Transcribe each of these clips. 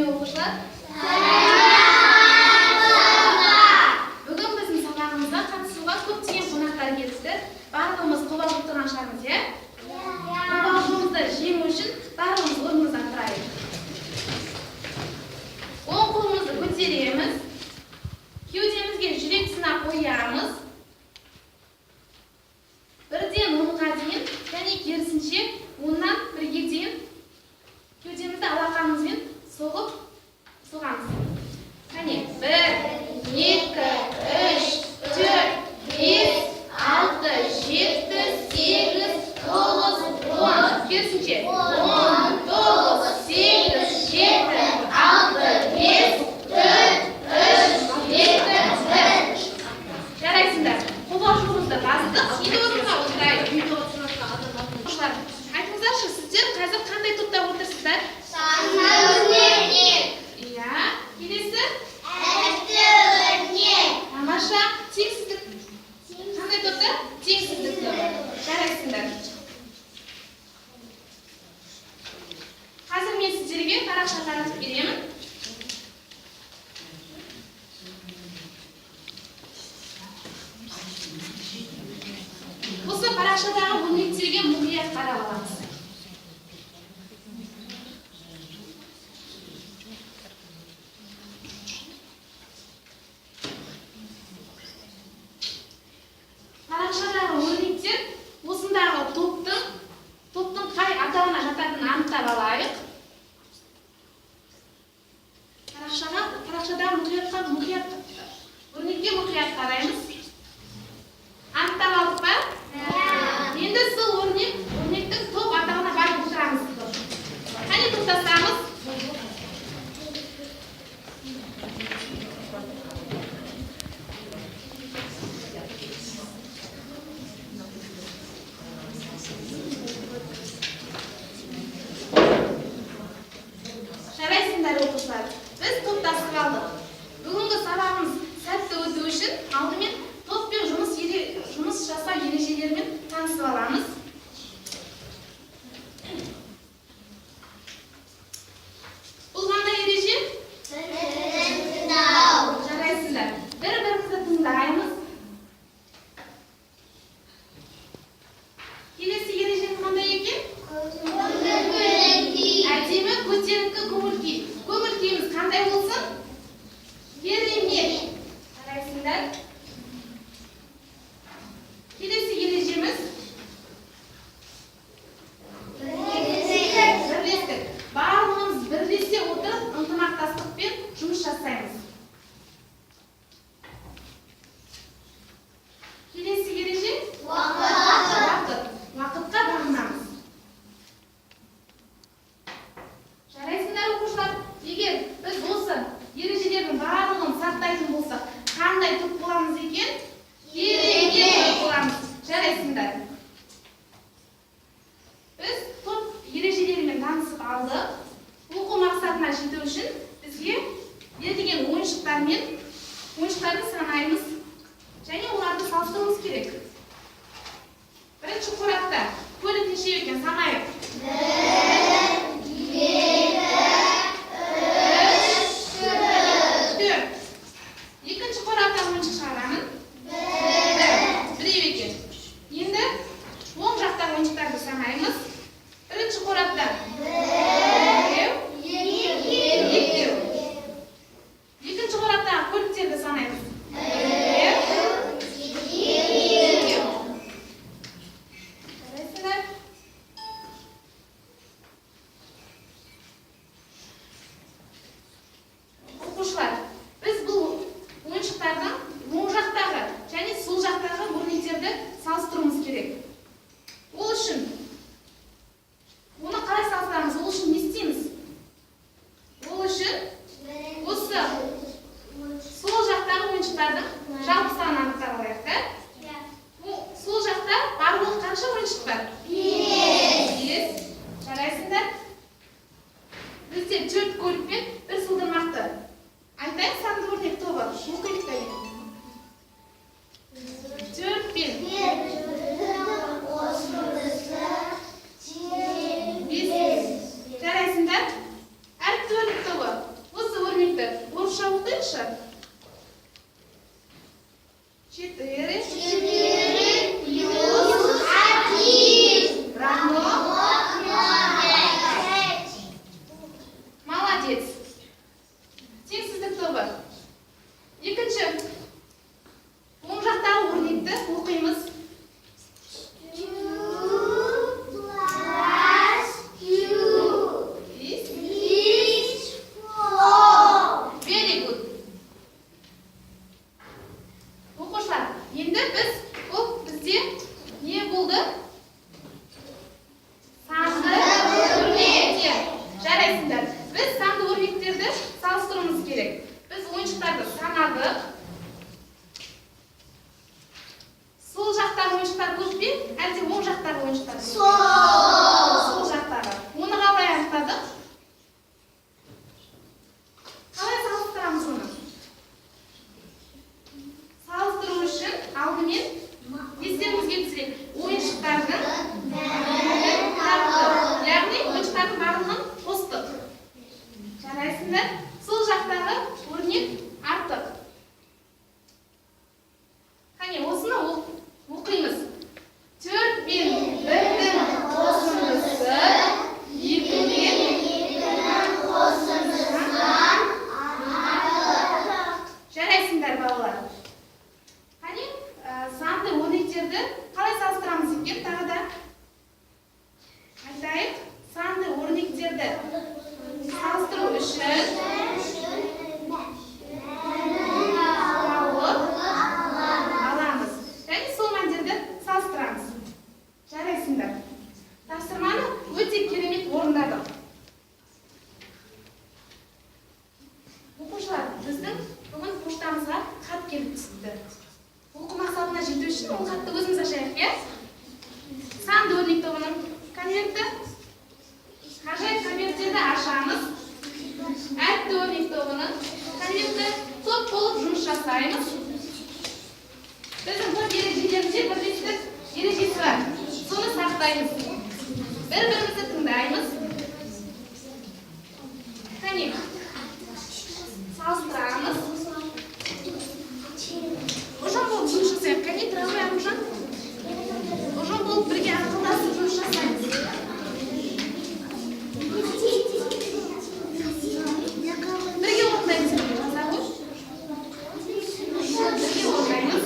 Оқушылар! Бүгін біздің сабағымызға қатысуға көптеген қонақтар келіпті. Барлығымыз қобалжып тұрған шығармыз, иә? Қобалжуымызды жеңу үшін барлығымыз орнымыздан тұрайық. Оң қолымызды көтереміз. Кеудемізге жүрек тұсына қоямыз. Бірден 10-ға дейін және керісінше 10-нан 1-ге дейін кеудемізді алақанымызбен соғып соғамыз. Қане, 1, 2, 3, 4, 5, 6, 7, 8, 9, 10. Керісінше 10, 9, 8, 7, 6, 5, 4, 3, 2, 1. Жарайсыңдар. Қобалжуымызды бастық. Енді орнымызға отырайық. Оқушылар, айтыңыздаршы, сіздер қазір қандай топта отырсыздар? Иә, келесі? Тамаша, теңсіздік. Қандай топта? Теңсіздік тобы. Жарайсыңдар. Қазір мен сіздерге парақша таратып беремін. Осы парақшадағы өрнектерге мұқият қарап аламыз. Парақшадағы өрнектер осындағы топтың қай атауына жататынын анықтап алайық. Парақшадағы мұқият өрнекке мұқият қараймыз. Анықтап алдық па? Енді сол өрнектің топ атауына барып отырамыз. Қане, топтасамыз. Жарайсыңдар, оқушылар. Біз топтасып алдық. Бүгінгі сабағымыз сәтті өту үшін алдымен топпен жұмыс жасау ережелерімен танысып аламыз. Бұл қандай ереже? Жарайсыңдар. Бір-бірімізді тыңдаймыз. Келесі ережеміз қандай екен? Әдемі көтеріңкі көңіл күй. Көңіл күйіміз қандай болсын? Керемет. Жарайсыңдар. Келесі ережеміз бірлестік. Барлығымыз бірлесе отырып ынтымақтастықпен жұмыс жасаймыз. Келесі ереже уақыт. Уақытқа бағынамыз. Жарайсыңдар, оқушылар. Егер біз осы ережелердің барлығын сақтайтын болсақ, қандай топ боламыз екен? Керемет топ боламыз. Жарайсыңдар. Біз топ ережелерімен танысып алдық. Оқу мақсатына жету үшін бізге берілген ойыншықтарды санаймыз және оларды салыстыруымыз керек. Бірінші қорапта көлік нешеу екен, санайық. 1, 2, 3, 4. Екінші қораптан ойыншық шығарамын. 1, біреу екен. Енді оң жақтағы ойыншықтарды санаймыз. Бірінші қорапта біреу, екеу. Екінші қораптағы көліктерді санаймыз. Біреу, екеу. Жарайсыңдар. Мәндерді салыстыру үшін тауып аламыз және сол мәндерді салыстырамыз. Жарайсыңдар. Тапсырманы өте керемет орындадық. Оқушылар, біздің бүгін поштамызға хат келіп түсті. Оқу мақсатына жету үшін ол хатты өзіміз ашайық, иә? Санды өрнек тобының конверті. Ғажайып конверттерді ашамыз. Әріпті өрнек тобының конверті. Топ болып жұмыс жасаймыз. Біздің топ ережелерінде бірлестік ережесі бар. Соны сақтаймыз. Бір-бірімізді тыңдаймыз. Қане, салыстырамыз. Ұжым болып жұмыс жасайық. Қане, тұра ғой, Аружан. Ұжым болып бірге ақылдасып жұмыс жасаймыз. Бірге орындаймыз. Жаза ғой. Бірге орындаймыз.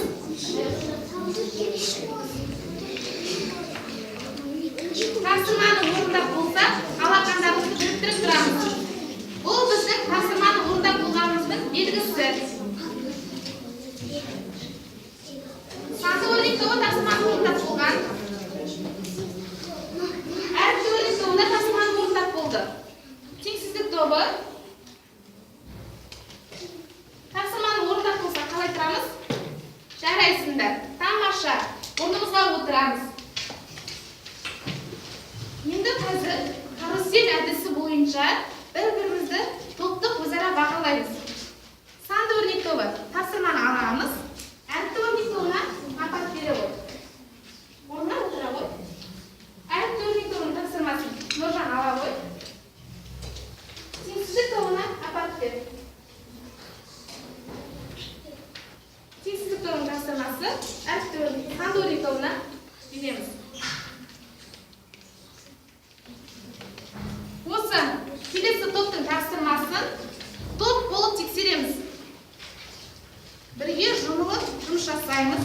Тапсырманы орындап болсақ, алақандарымызды біріктіріп тұрамыз. Бұл біздің тапсырманы орындап болғанымыздың белгісі. Санды өрнек тобы тапсырманы орындап болған. Әріпті өрнек тобында тапсырманы орындап болды. Теңсіздік тобы тапсырманы орындап болса, қалай тұрамыз? Жарайсыңдар. Тамаша. Орнымызға отырамыз. Енді қазір карусель әдісі бойынша бір-бірімізді топтық өзара бағалаймыз. Санды өрнек тобы тапсырманы аламыз. Әріпті өрнек тобына апарып бере ғой. Орнына отыра ғой. Әріпті өрнек тобының тапсырмасын Нұржан ала ғой. Теңсіздік тобына апарып бер. Теңсіздік тобының тапсырмасы әріпті өрнек, санды өрнек тобына береміз. Осы келесі топтың тапсырмасын топ болып тексереміз. Бірге жұмылып жұмыс жасаймыз.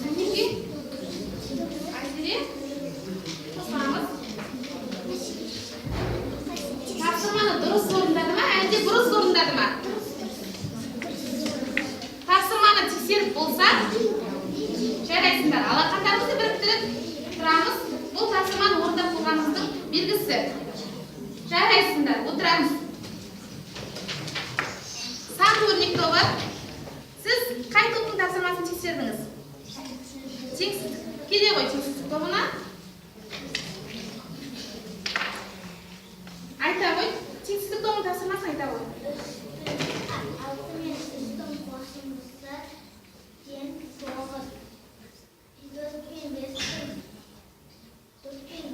Мінекей, Айзере, қосамыз. Тапсырманы дұрыс орындады ма, әлде бұрыс орындады ма? Тапсырманы тексеріп болсақ, жарайсыңдар. Алақандарымызды біріктіріп тұрамыз. Бұл тапсырманы орындап болғанымыздың белгісі. Жарайсыңдар, отырамыз. Санды өрнек тобы, сіз қай топтың тапсырмасын тексердіңіз? Теңсіздік. Келе ғой теңсіздік тобына. Айта ғой, теңсіздік тобының тапсырмасын айта ғой. 6 мен 3-тің қосындысы тең 9. 4 пен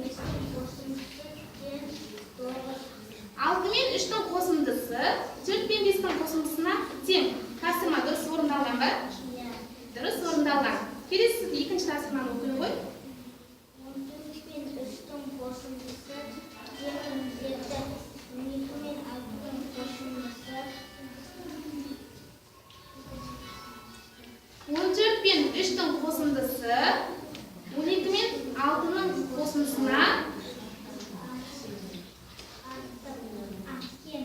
5-тің қосындысы тең 9. 6 мен 3-тің қосындысы 4 пен 5-тің қосындысына тең. Тапсырма дұрыс орындалған ба? Иә. Дұрыс орындалған. Келесі екінші тапсырманы оқи ғой. 14 пен 3-тің қосындысы тең 17. 12 мен 6-тың қосындысы 14 пен 3-тің қосындысы 12 мен 6-ның қосындысына тең.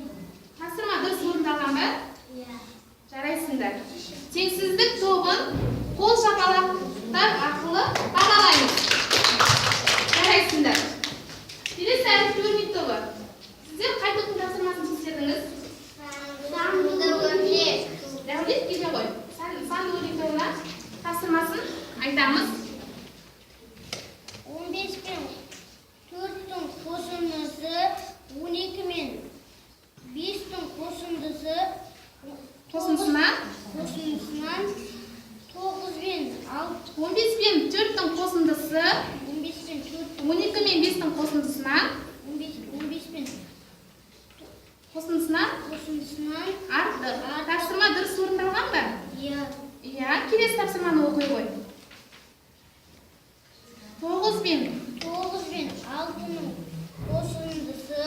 Тапсырма дұрыс орындалған ба? Иә. Жарайсыңдар. Теңсіздік тобын қол шапалақтар арқылы бағалаймыз. Жарайсыңдар. Келесі әріпті өрнек тобы. Сіздер қай топтың тапсырмасын тексердіңіз? Санды өрнек. Дәулет, келе ғой. Санды өрнек тобына тапсырмасын айтамыз. 15 пен 4-тің қосындысы 12 мен 5-тің қосындысы Қосындысына қосындысынан 9 пен 6 15 пен 4-тің қосындысы 15 пен 4 12 мен 5-тің қосындысынан 15 пен қосындысынан қосындысынан артық. Тапсырма дұрыс орындалған ба? Иә. Иә, келесі тапсырманы оқи ғой. 9 пен 9 пен 6-ның қосындысы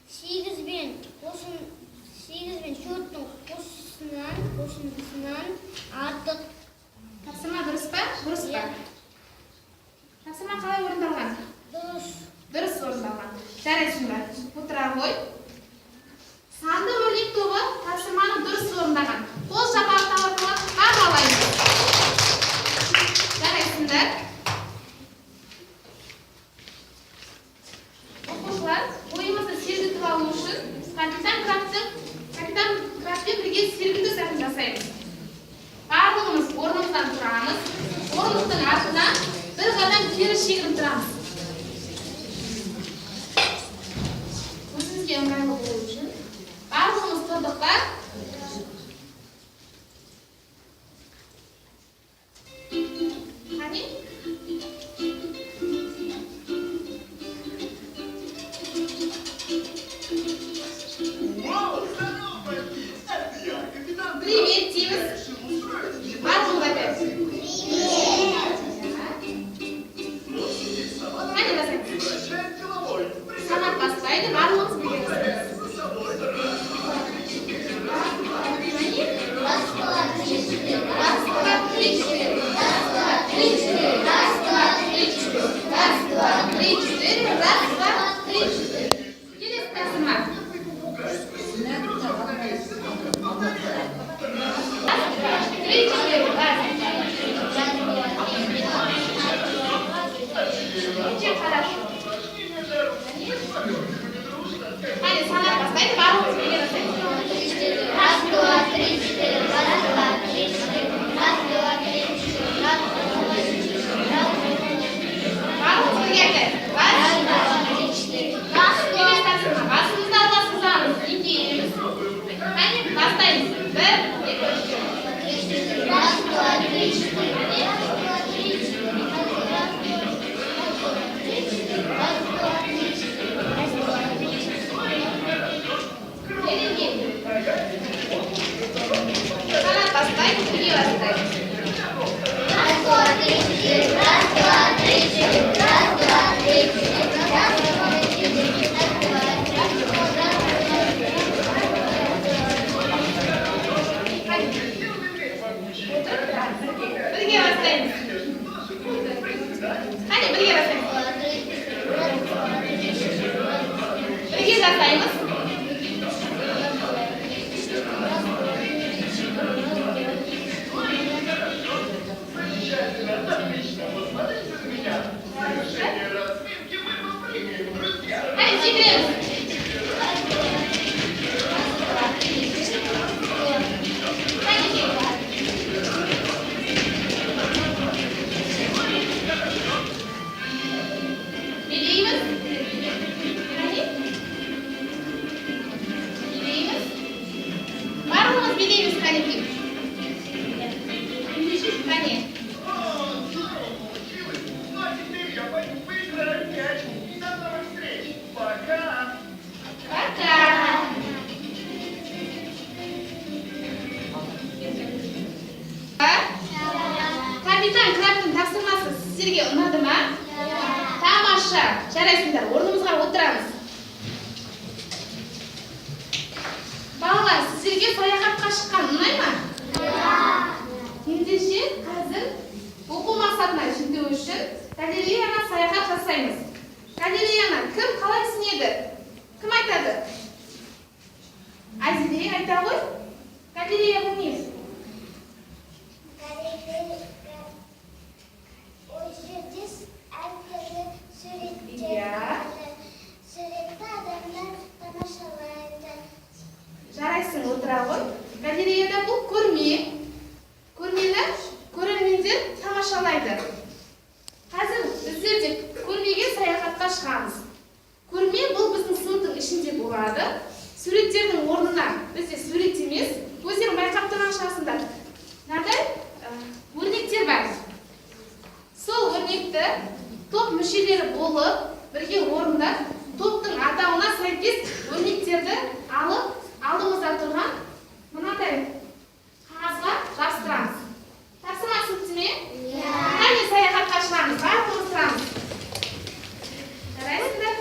8 пен 8 пен 4-тің қосындысынан артық. Тапсырма дұрыс па? Бұрыс па? Иә. Тапсырма қалай орындалған? Дұрыс. Дұрыс. Дұрыс орындалған. Жарайсыңдар. Отыра ғой. Санды өрнек тобы тапсырманы дұрыс орындаған. Қол шапалақтау арқылы бағалаймыз. Жарайсыңдар. Оқушылар, ойымызды сергітіп алу үшін капитан Крабпен бірге сергіту сәтін жасаймыз. Барлығымыз орнымыздан тұрамыз. Орындықтың артына бір қадам кері шегініп тұрамыз. Өзімізге ыңғайлы болу үшін барлығымыз тұрдық па? Қане? Вау, здорово, Баки! Это я, капитан Краб. Привет, Тимус. Я решил устроить Барлығымыз айтайық. Вот здесь сама Қане, бастаймыз. и вращает головой. Санат бастайды, барлығымыз бірге бастаймыз. За собой. Раз, два, три, четыре. Раз, два, три, раз, два, три, четыре. Раз, два, три, четыре. Раз, два, три, четыре. Раз, два, три, четыре. Раз, два, три, четыре. Раз, два, три, четыре. Келесі тапсырма. Раз, два, три, четыре. Раз, два, три. Очень хорошо. Қане, санат бастайды, барлығымыз бірге бастаймыз. Раз, два, три, четыре. Раз, два, три, четыре. Раз, два, три, четыре. Раз, два, три, четыре. Раз, Барлығымыз бірге айтайық. Раз, два, три, четыре. Раз, два, Келесі тапсырма. Басымызды алға сызамыз, еңкейеміз. Қане, бастаймыз. Бір, екі, үш, төрт. три, четыре. Раз, два, три, четыре. Раз, два, три, четыре. Раз, два, три, четыре. Раз, два, три, четыре. Раз, два, три, четыре. Келінге. Санат бастайды, бірге бастаймыз. Раз, два, три, четыре. Раз, два, три, четыре. Раз, два, три, четыре. Раз, два, три, четыре. Раз, два, раз, два, раз, два. Қане. Отыр. Бірге бастаймыз. Қане, бірге бастаймыз. Бірге жасаймыз. Замечательно, отлично. Посмотрите на меня. Завершение разминки мы попрыгаем, друзья. Қане, секіреміз. Қанекей. Билейміз. Қане. Билейміз. Барлығымыз билейміз, қанекей. Қане. О, здорово получилось. Ну а теперь я пойду поиграю в мяч. До новых встреч. Пока. Пока. А? Капитан Крабтың тапсырмасы сіздерге ұнады ма? Тамаша. Жарайсыңдар, орнымызға отырамыз. Балалар, сіздерге саяхатқа шыққан ұнай ма? Ендеше, қазір оқу мақсатына жету үшін галереяға саяхат жасаймыз. Галереяны кім қалай түсінеді? Кім айтады? Айзере, айта ғой. Галерея бұл не? Ол жерде әртүрлі суреттер Иә. бар. Суретті адамдар тамашалайды. Жарайсың, отыра ғой. Галереяда бұл көрме. Көрмені көрермендер тамашалайды. Қазір біздер де көрмеге саяхатқа шығамыз. Көрме бұл біздің сыныптың ішінде болады. Суреттердің орнына бізде сурет емес, өздерің байқап тұрған шығарсыңдар. Мынадай өрнектер бар. Сол өрнекті топ мүшелері болып бірге орындап, топтың атауына сәйкес өрнектерді алып, алдымызда тұрған мынадай қағазға жабыстырамыз. Тапсырма түсінікті ме? Қане, саяхатқа шығамыз, барлығымыз тұрамыз. Жарайсыңдар.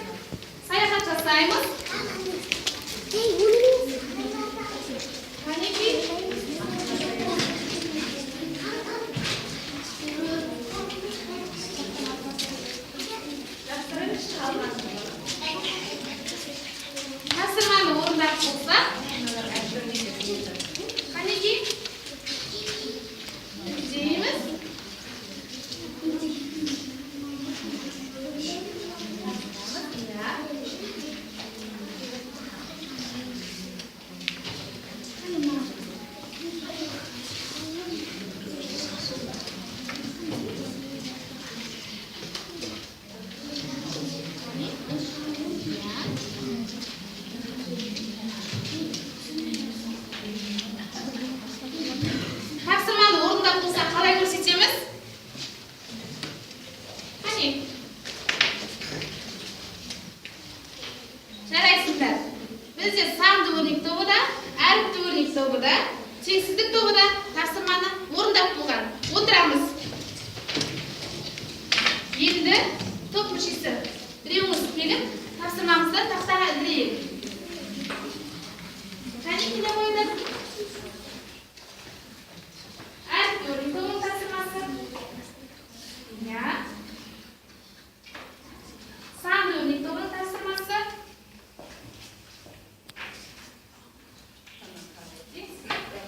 Саяхат жасаймыз. Қанекей. Жабыстырайықшы. Кәне. Жарайсыңдар. Бізде санды өрнек тобы да, әріпті өрнек тобы да, теңсіздік тобы да тапсырманы орындап болған. Отырамыз. Енді топ мүшесі біреуіңіз келіп, тапсырмамызды тақтаға ілдірейік. Кәне, келе қойыңдар. Әріпті өрнек тобының тапсырмасы. Иә. Санды өрнек тобының тапсырмасы. Теңсіздік тобы.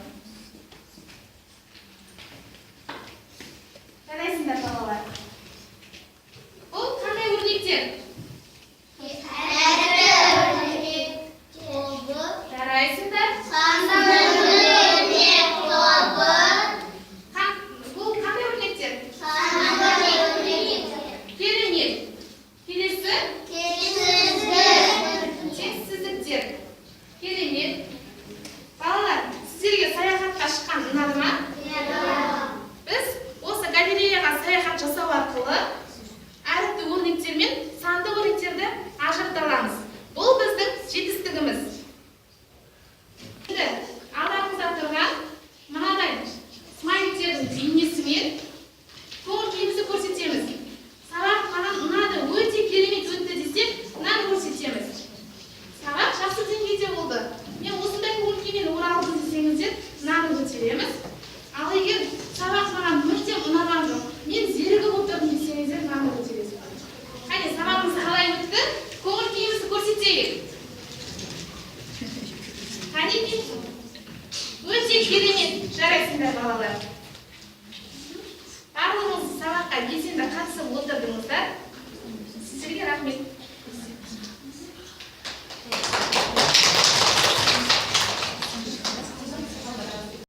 Жарайсыңдар, балалар. Бұл қандай өрнектер? Әріпті өрнек тобы. Жарайсыңдар. Санды өрнек тобы. Бұл қандай өрнектер? Санды өрнек. Керемет. Келесі? Теңсіздік. Теңсіздіктер. Керемет. Балалар, сіздерге саяхатқа шыққан ұнады ма? Біз осы галереяға саяхат жасау арқылы әріпті өрнектер мен санды өрнектерді ажырата аламыз. Бұл біздің жетістігіміз. Енді алдарыңызда тұрған мынадай смайликтердің бейнесімен көңіл күйімізді көрсетеміз. Сабақ маған ұнады, өте керемет өтті десек, мынаны көрсетеміз. Сабақ жақсы деңгейде болды, мен осындай көңіл күймен оралдым десеңіздер, мынаны көтереміз. Ал егер сабақ маған мүлдем ұнаған жоқ, мен зерігіп отырдым десеңіздер, мынаны көтересіздер. Қане, сабағымыз қалай өтті? Көңіл күйімізді көрсетейік. Қанекей, өте керемет. Жарайсыңдар, балалар. Барлығыңыз сабаққа белсенді қатысып отырдыңыздар. Сіздерге рахмет.